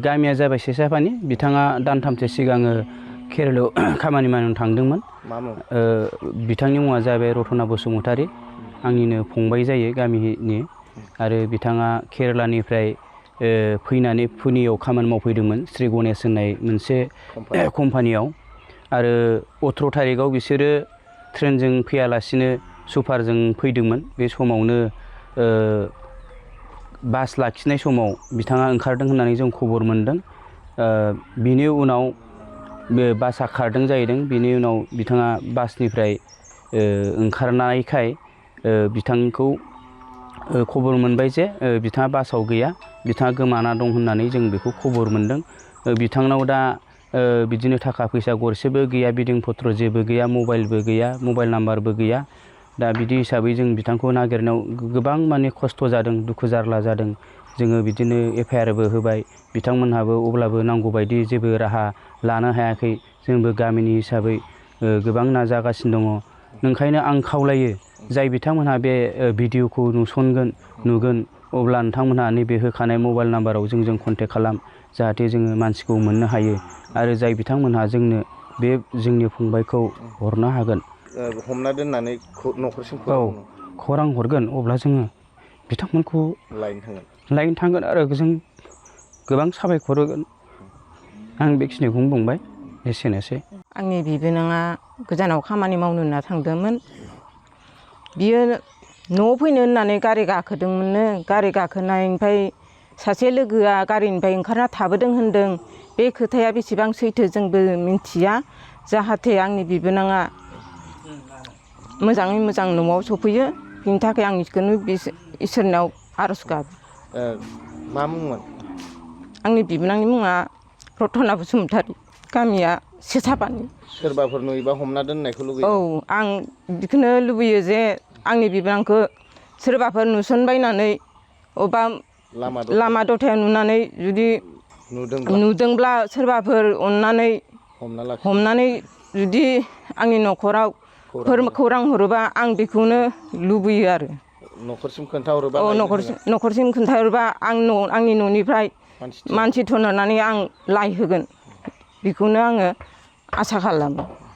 गामिया जाबाय सेसाफानि बिथाङा दानथामसो सिगाङो केरेलायाव खामानि मावनो थांदोंमोन। बिथांनि मुङा जाबाय रतना बसुमतारी, आंनिनो फंबाय जायो गामिनि। आरो बिथाङा केरेलानिफ्राय फैनानै पुनेयाव खामानि मावफैदोंमोन श्री गणेश होननाय मोनसे कम्पानियाव। आरो 18 थारिखआव बिसोरो ट्रेनजों फैयालासिनो सुपारजों फैदोंमोन। बे समावनो बास लाखिनाय समाव बिथाङा ओंखारदों होननानै जों खबर मोनदों। बिनि उनाव बे बासआ खारदों जाहैदों। बिनि उनाव बिथाङा बासनिफ्राय ओंखारनायखाय बिथांखौ खबर मोनबाय जे बिथाङा बासाव गैया, बिथाङा गोमाना दं होननानै जों बेखौ खबर मोनदों। बिथांनाव दा बिदिनो थाखा फैसा गरसेबो गैया, बिदिं पत्र जेबो गैया, मबाइलबो गैया, मबाइल नाम्बारबो गैया। दा बिदि हिसाबै जों बिथांखौ नागिरनायाव गोबां माने खस्थ' जादों, दुखु जारला जादों। जोङो बिदिनो FIR बो होबाय बिथांमोनहाबो, अब्लाबो नांगौ बायदि जेबो राहा लानो हायाखै। जोंबो गामिनि हिसाबै गोबां नाजागासिनो दङ। नोंखायनो आं खावलायो जाय बिथांमोनहा बे भिडिअखौ नुगोन अब्ला नोंथांमोनहा नैबे होखानाय मबाइल नाम्बाराव जोंजों कन्टेक्ट खालाम, जाहाथे जोङो मानसिखौ मोननो हायो। आरो जाय बिथांमोनहा जोंनो बे जोंनि फंबायखौ हरनो हागोन, हमना दोननानै न'खरसिम खौरां हरगोन, अब्ला जोङो बिथांमोनखौ लायनो थांगोन आरो जों गोबां साबायखर होगोन। आं बेखिनिखौनो बुंबाय, एसेनोसै। आंनि बिबोनाङा गोजानाव खामानि मावनो होनना थांदोंमोन। बियो न'आव फैनो होननानै गारि गाखोदोंमोननो। गारि गाखोनायनिफ्राय सासे लोगोआ गारिनिफ्राय ओंखारना थाबोदों होनदों। बे खोथाया बेसेबां सैथो जोंबो मिन्थिया। जाहाथे आंनि बिबोनाङा मोजाङै मोजां न'आव सफैयो, बिनि थाखाय आं बेखौनो इसोरनाव आर'ज गाबो। मा मुंमोन? आंनि बिबोनांनि मुङा रतना बसुमतारी, गामिया सेसापानि। सोरबाफोर नुयोबा हमना दोननायखौ लुगैयो? औ, आं बेखौनो लुबैयो जे आंनि बिबोनांखौ सोरबाफोर नुसनबायनानै अबेबा लामा दथायाव नुनानै जुदि नुदोंब्ला सोरबाफोर अननानै हमनानै जुदि आंनि न'खराव खौरां हरोबा आं बेखौनो लुबैयो आरो। न'खरसिम खोन्थाहरोबा? औ, न'खरसिम खोन्थाहरोबा आंनि न'निफ्राय मानसि थोनहरनानै आं लायहोगोन, बेखौनो आङो आसा खालामो।